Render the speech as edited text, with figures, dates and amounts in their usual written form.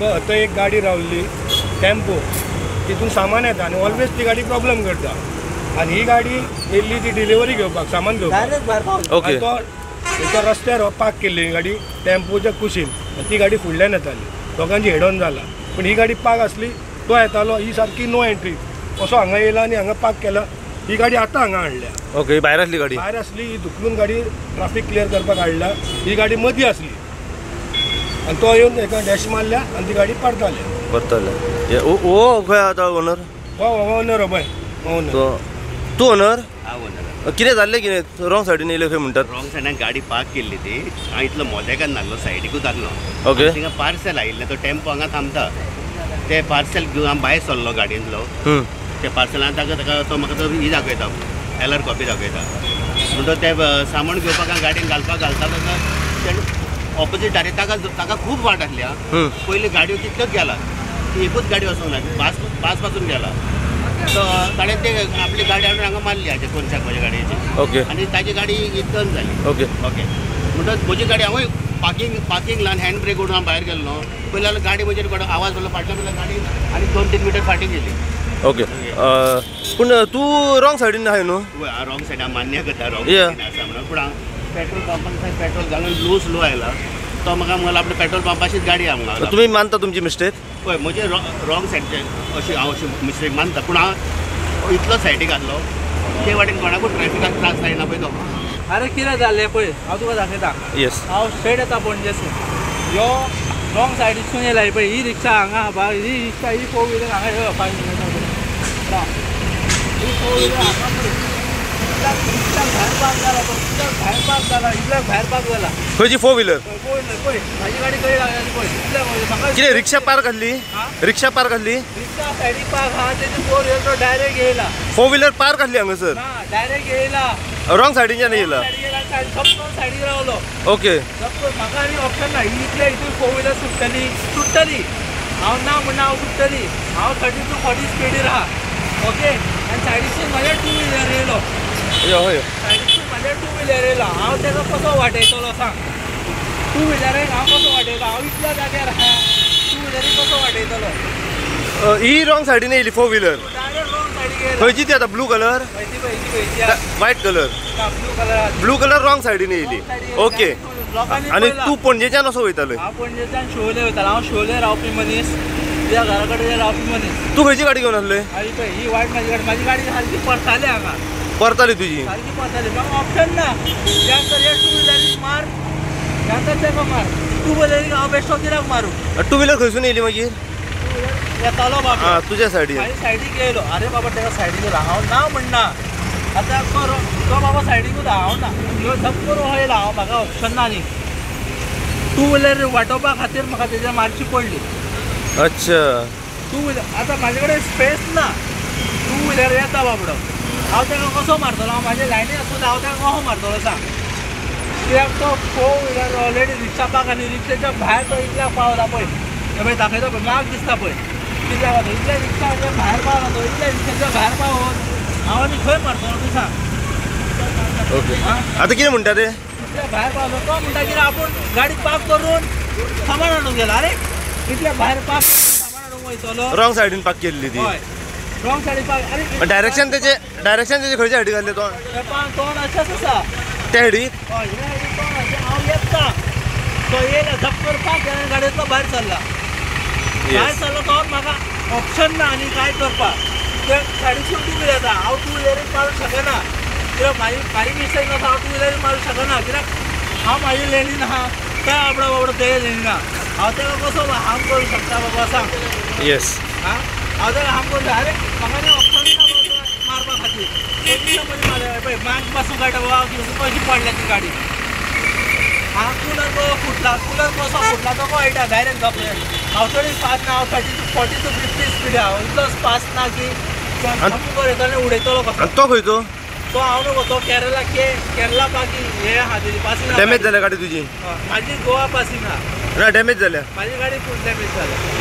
बाबा आतां एक गाडी रावल्ली टेम्पो, तितून सामान येता आनी ऑलवेज ती गाडी प्रॉब्लम करता. आनी ही गाडी येयल्ली ती डिलिव्हरी घेवपाक, सामान घेवपाक. ओके. तो एका रस्त्यार पार्क केल्ली गाडी टेम्पोच्या कुशीन आनी ती गाडी फुडल्यान येताली, दोगांची हेड ऑन जाला. पूण ही गाडी पार्क आसली, तो येतालो, ही सारकी नो एंट्री असो हांगा येयला आनी हांगा पार्क केला. ही गाडी आतां हांगा हाडल्या. ओके, भायर आसली गाडी, भायर आसली, ही धुकलून गाडी ट्राफीक क्लियर करपाक हाडल्या. ही गाडी मदीं आसली आनी तो येवन एका डॅश मारल्या आनी ती गाडी परताली. परताले. ओ खंय आतां ओनर? हो ओनर पळय, ओनर. तूं ओनर? हांव ओनर. कितें जाल्लें कितें रॉंग सायडीन येयले खंय म्हणटात? रॉंग सायडीन गाडी पार्क केल्ली ती, हांव इतलो मोदेकान नासलो, सायडीकूच आसलो. ओके. थिंगा पार्सल आयिल्लें, तो टेम्पो हांगा थांबता, ते पार्सल घेवन हांव भायर सरलो गाडयेंतलो. ते पार्सलान ताका ताका तो म्हाका तो ही दाखयता, एलआर कॉपी दाखयता. म्हणटो ते सामान घेवपाक हांव गाडयेन घालपाक घालता ताका तेणें ऑपोजीट डायरेक्ट ताका ताका खूब वाट आसली. आं, पयली गाडयो तितल्योच गेला, ती एकूच गाडी वचूंक ना, बास बास पासून गेला. तो ताणें ते आपली गाडी हाडून हांगा मारली हाचे कोनशाक म्हज्या गाडयेची. ओके. आनी ताजी गाडी टर्न जाली. ओके. ओके. म्हणटच म्हजी गाडी हांवूय पार्किंग पार्किंग लावन हँड ब्रेक उडून हांव भायर गेल्लो. पयलीं जाल्यार गाडी म्हजेर आवाज जालो फाटल्यान, पयलीं गाडी आनी 2-3 मिटर फाटीं गेली. ओके. पूण तूं रॉंग सायडीन आहाय न्हू? हय, रॉंग सायडीन हांव मान्य करता, रॉंग सायडीन आसा म्हणून. पूण हांव पेट्रोल पंपान पेट्रोल घालून लो स्लो आयला, तो म्हाका म्हणलो आपल्या पेट्रोल पंपाचीच गाडी आहा म्हणून. तुमी मानता तुमची मिस्टेक? हय, म्हजे रॉंग सायडीचे अशी हांव अशी मिस्टेक मानता, पूण हांव इतलो सायडीक आसलो ते वाटेन कोणाकूच ट्रॅफिकाक त्रास जायना पळय तो. अरे कितें जालें पळय, हांव तुका दाखयता. येस. हांव स्ट्रेट येता पणजेसून, यो रॉंग सायडीसून येयला पळय ही रिक्षा हांगा, ही रिक्षा ही फोर व्हिलर हांगा येवप, ही फोर व्हिलर हांगा पळय इतल्याक भायर पार्क जाला, तो इतल्याक भायर पार्क जाला, इतल्याक भायर पार्क जाला. खंयची फोर व्हिलर? फोर व्हिलर पळय म्हाजी गाडी खंय लागली पळय, इतल्याक. कितें रिक्षा पार्क आसली? रिक्षा पार्क आसली? रिक्षा सायडीक पार्क आहा, तेजी फोर व्हिलर तो डायरेक्ट येयला. फोर व्हिलर पार्क आसली हांगासर? ना, डायरेक्ट येयला, रॉंग सायडीनच्यान येयला. सगळो सायडीक रावलो. ओके. म्हाका आनी ऑप्शन ना, इतल्या हितून फोर व्हिलर सुट्टली सुट्टली, हांव ना म्हणना हांव सुट्टली. हांव 30 to 40 स्पिडीर आहा. ओके. आनी सायडीसून म्हाज्या टू व्हिलर येयलो, सायडीसून म्हाज्या टू व्हिलर येयलो. हांव तेका कसो वाटयतलो सांग? टू व्हिलरीक हांव कसो वाटयतलो? हांव इतल्या जाग्यार आहा, टू व्हिलरीक कसो वाटयतलो? ही रॉंग सायडीन येयली फोर व्हिलर, डायरेक्ट रॉंग सायडीक येयला. खंयची ती आतां? Blue colour? White colour? Blue colour. Blue colour wrong सायडीन येयली. ओके. आनी तूं पणजेच्यान असो वयतालो? हांव पणजेच्यान शिवोले वयतालो. हांव शिवोले रावपी मनीस, तुज्या घरा कडेन रावपी मनीस. तूं खंयची गाडी घेवन आसले? आनी पळय ही वायट म्हाजी गाडी, म्हाजी गाडी सारकी परताली हांगा. परताली तुजी? सारकी परताली. म्हाका ऑप्शन ना, त्या तर हे टू व्हिलरीक मार, त्या तर तेका मार. टू व्हिलरीक हांव बेश्टो कित्याक मारू? टू व्हिलर खंयसून येयली मागीर? येतालो बाबा तुज्या सायडीन. म्हाज्या सायडीक येयलो. अरे बाबा तेका सायडीक येयलो, हांव ना म्हणना. आतां तो बाबा सायडीकूच हांव ना, ह्यो धप करून येयला. हांव म्हाका ऑप्शन ना न्ही, टू व्हिलर वाटोवपा खातीर म्हाका तेजेर मारची पडली. अच्छा. टू व्हिलर आतां म्हाजे कडेन स्पेस ना, टू व्हिलर येता बाबडो, हांव ताका कसो मारतलो? हांव म्हाजे लायनी आसून हांव ताका कसो मारतलो सांग? कित्याक तो फोर व्हिलर ऑलरेडी रिक्षा पार्क आनी रिक्षेच्या भायर तो इतल्याक पावला पळय, हे पळय दाखयता पळय, माग दिसता पळय कितल्या पावता, इतल्या रिक्षा भायर पावला तो, इतल्या रिक्षेच्या भायर पावोन हांव आनी खंय मारतलो तूं सांग? ओके. आतां कितें म्हणटा ते? इतल्या भायर पावलो तो म्हणटा कितें आपूण गाडी पार्क करून सामान हाडूंक गेला. अरे इतल्या भायर पार्क करून सामान हाडूंक वयतलो? रॉंग सायडीन पार्क केल्ली ती. हय, रॉंग सायडीन पार्क. अरे डायरेक्शन तेचे, डायरेक्शन तेचे खंयच्या सायडीक आसलें तो? तोंड अशेंच आसा त्या सायडीक. हय, ह्या सायडीक तोंड अशें. हांव येता तो येयला धप करून पार्क केला आनी गाडयेंतलो भायर सरला. भायर सरलो तो म्हाका ऑप्शन ना आनी काय करपाक. ते सायडीसून टू व्हिलर येता, हांव टू व्हिलरीक मारूंक शकना कित्याक म्हाजी म्हाजी मिस्टेक आसा. हांव टू व्हिलरीक मारूंक शकना कित्याक हांव म्हाजी लेणीन आहा, काय आपडो बाबडो ते लेणीन आहा. हांव तेका कसो हार्म करूंक शकता बाबा सांग? येस. आं, हांव तेका हार्म करूंक शकता? अरे म्हाका न्ही ऑप्शन ना मारपा खातीर. पयलीं पळय माग पासून काडटा बाबा, कशी पडल्या ती गाडी. हांव कुलर कसो फुटला, कुलर कसो फुटला तो कळटा डायरेक्ट धपले. हांव चडूय फास्ट ना, हांव 30 to 40 to 50 speed हांव, इतलोच फास्ट ना की येतलो उडयतलो कसो. तो खंयचो? तो हांव न्हू, तो केरला केरला पाकी हे आहा तेजी पासिंग. डॅमेज जाल्या गाडी तुजी? म्हाजी गोवा पासिंग आहा. ना डॅमेज जाल्या म्हाजी गाडी, फूल डॅमेज जाल्या.